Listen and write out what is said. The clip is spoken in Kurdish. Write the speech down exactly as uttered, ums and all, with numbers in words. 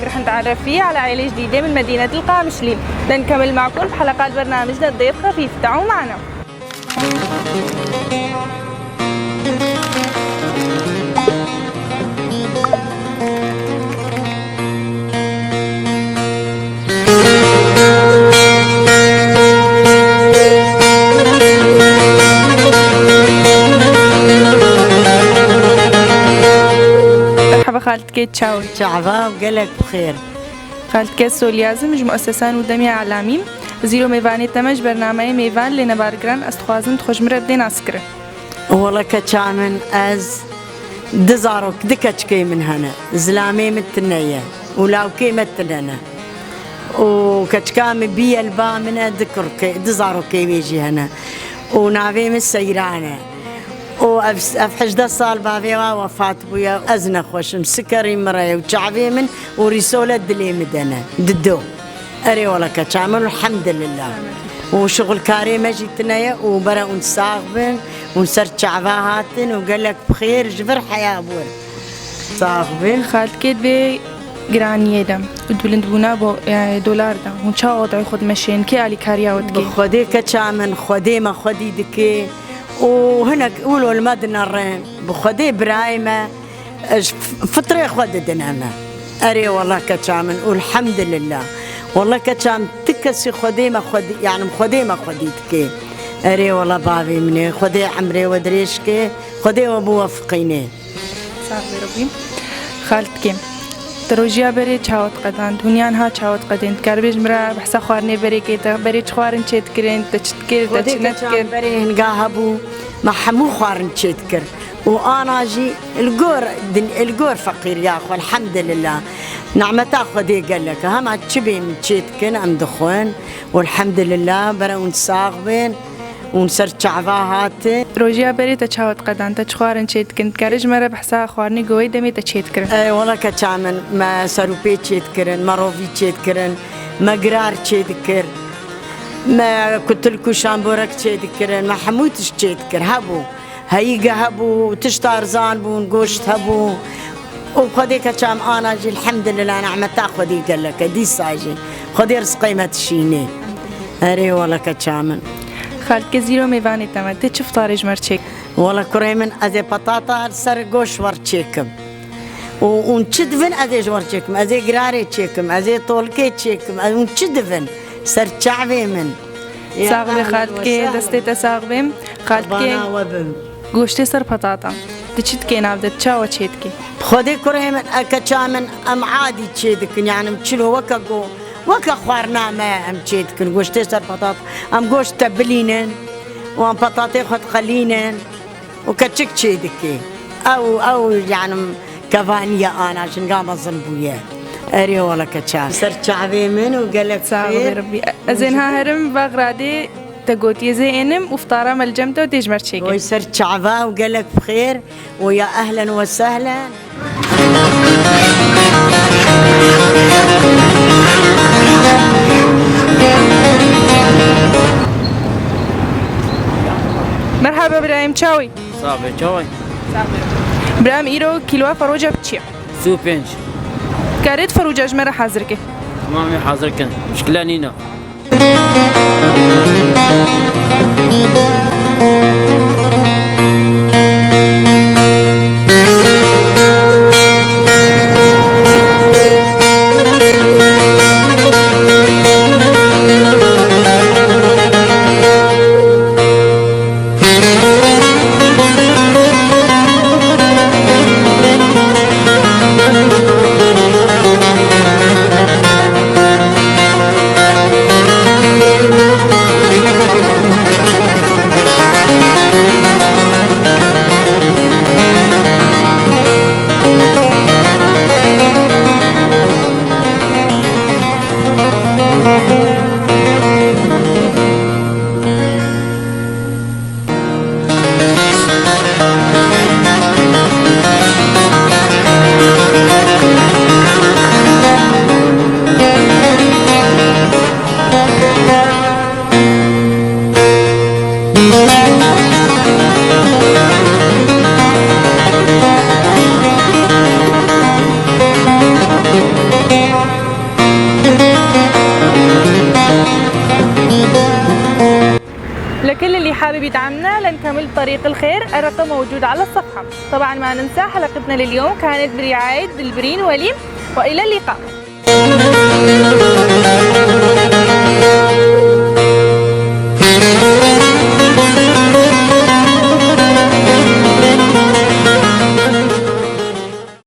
رح نتعرف فيه على عيلة جديدة من مدينة القامشلي. لنكمل معكم بحلقات برنامجنا الضيف خفيف. تعالوا معنا. Merhaba xaltikê, çawa yî? Çava û gelek bi xêr. Xaltikê, ez Soliyaz im, ji muessesan û demê Elamîm. Zîro mêvanê te me ji bernameyê Mêvan lê nebargiran, ez dixwazim tu xwe ji min re bidê naskirin. Wele keça min, ez du zarok, du keçikê min hene. Zilamê min tune ye û lawkê me tune ne. Û keçika min bî ye li ba min e, du kurkê, du zarokê wê jî hene. Û navê min Seyran e. Û ev, ev hejdeh sal bavê wa wefat bûye. Ez nexweş im, sikerî min re ye û çavê min û rîsole dilê min de ne. Dido. Erê wele keça min, elhamdulillah. Û şixulkarê me jî tune ye û bere hûn sax bin, hûn ser çava hatin û gelek bi xêr ji vir heya bûn. Sax bin. Xaltikê, di vê giraniyê de û di bilindbûna bo-, e, dolar de, hûn çawa wadayê xwe dimeşên, kê alîkariya we dike? Bi Xwedê keça min, Xwedê me xwedî dike û hinek wilo li me dinerin. Bi Xwedê birayê me, ji f-, fitrê xwe didine me. Erê wele keça min û elhamdulillah. Wele keça min, ti kesî Xwedê me xwedî, yani Xwedê me xwedî dike. Erê wele bavê min ê, Xwedê emrê we dirêj ke, Xwedê we biwefiqîne. Sax be Rabbî. Xaltikê, te rojiya berê çawa diqedand? Hûn yan ha çawa diqedên? Dikar bêj min re behsa xwarinê berê kê te, berê çi xwarin çê dikirin, te çi dikir, te çi nedikir? Berê hinga hebû, me hemû xwarin çê dikir. Û ana jî li gor din, li gor feqîriya xwe, elhamdulillah. Nehmeta Xwedê gelek e. Hema çi bê min çê dikin, em dixwin. Û elhamdulillah, bere hûn sax bin. Hûn ser çava hatin. Rojiya berê te çawa diqedan? Te çi xwarin çê dikin? Dikarî ji me re behsa xwarinê go wê demê te çê dikirin? Ey, wela keça min, me serûpê çê dikirin, me rovî çê dikirin, me girar çê dikir, me kutilk û şamborek çê dikirin, me hemû tişt çê dikir. Hebû. Heyîge hebû, tişt arzan bûn, goşt hebû. Û Xwedê keça min ana jî, elhamdulillah, nehmeta Xwedê gelek e, dîsa jî. Xwedê rizqê me dişînê. Erê wela keça min. Xaltike zîro mêvanê te me. Tê çi fitarê ji me re çêk? Wela kurê min, ez ê petata li ser goşt wer çêkim. Û hûn çi divin, ez ê ji wer çêkim. Ez ê girarê çêkim, ez ê tolkê çêkim. Ez, hûn çi divin? Ser çavê min. Sax be xaltike, destê te sax be. Xaltike, goştê ser petata. Tu çi dikê nav de, tu çawa çê dikê? Xwedê kurê min, e, keça min, em adî çê dikin, yani em çilo weke go, weke xwarina me em çê dikin. Goştê ser petata. Em goşt tebilînin û em petatê xwe diqelînin. û keçik çê dike. Ew, ew, yani, kevaniye ana, jinga mezin bûye. Erê wela keça. Ser çavê min û gelek xêr. Sax be Rabbî. Ez ê niha herim Bexradê, te gotiye ez ê ênim û fitara me li cem te û tê ji me re çêke. Oy ser çava û gelek bi xêr û ya ehlen we sehlen. Merhaba birayim, çawî? Sax be, çawî? Sax be. Birayim, îro kîloa feroca bi çi ye? Sî û pênc. Karê tu feroca ji me re hazir ke? Tamam, hazir kin. Muşkile nîne. لكل اللي حابب يدعمنا لنكمل طريق الخير، الرقم موجود على الصفحة. طبعا ما ننسى حلقتنا لليوم كانت برعاية دلبرين وليم، وإلى اللقاء.